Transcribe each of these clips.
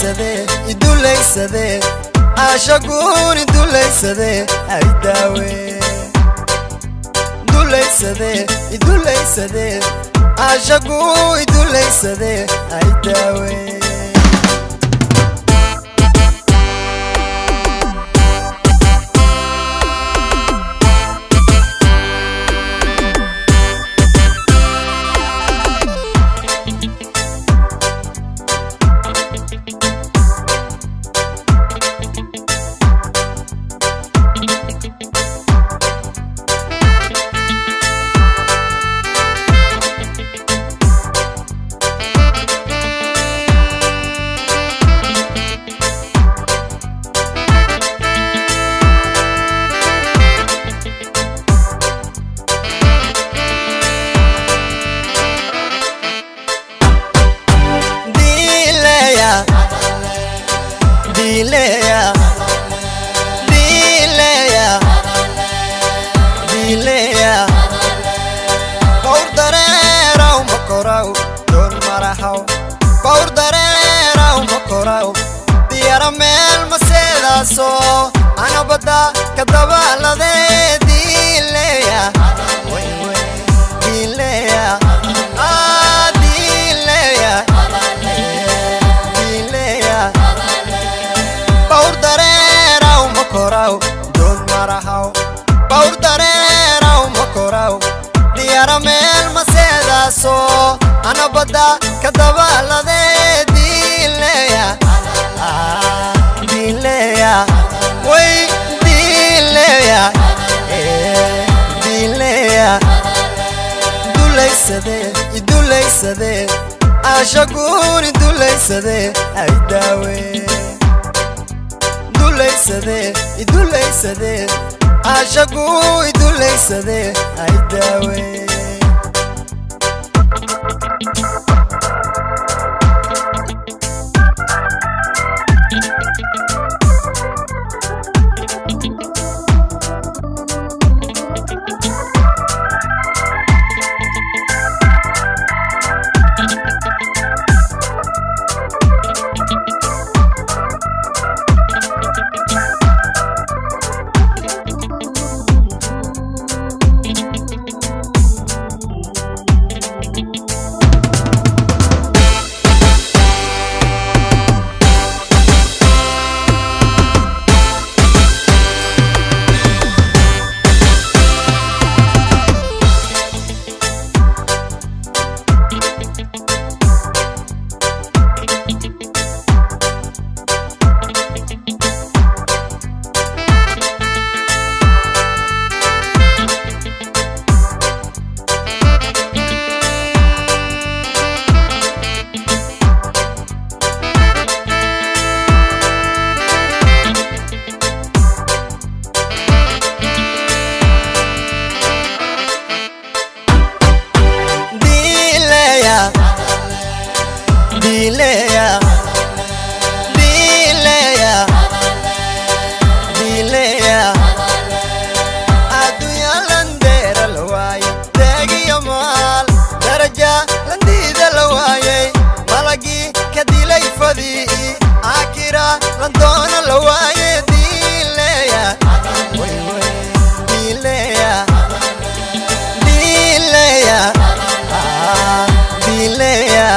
Dulaysadee, idulaysadee, caashaguun idulaysadee, aydaawe. Dulaysadee, idulaysadee, caashaguu idulaysadee, aydaawe. Dileya, dileya, dileya, bawr dareeraw ma koraw doon marahaw, bawr dareeraw ma koraw diyara meel ma seedaaso anabada ka dabaalade. Dileya, dileya, ah dileya, dileya, bawr dareeraw ma koraw doon marahaw, bawr dareeraw ma koraw diyara meel ma seedaaso anabada ka dabaalade. Dileya, ah dileya, way dileya, eh dileya, dulaysadee, idulaysadee, caashaguun idulaysadee, aydaawe. Dulaysadee, idulaysadee, caashaguu idulaysadee, aydaawe. Dileya, dileya, dileya, dileya, addunya landeera la waaye, deegiyo maal daraja landiida la waayey, malagii ka dilay fadii akira landoona la waaye. Dileya, dileya, dileya, ah dileya,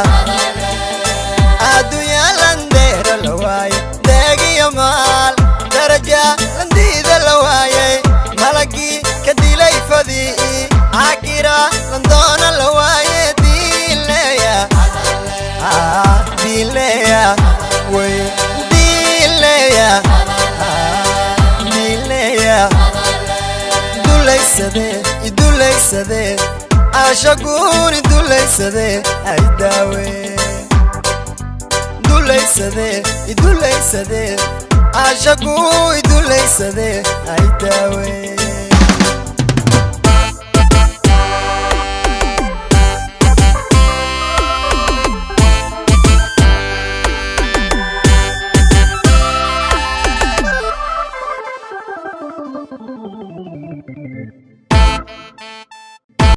addunya landeera la waaye, deegiyo maal daraja landiida la waayey, malagii ka dilay fadii akira landoona la waaye. Dileya, ah dileya, way dileya, ah dileya, dulaysadee, idulaysadee, caashaguun idulaysadee, aydaawe. Dulaysadee, idulaysadee, caashaguu idulaysadee, aydaawe.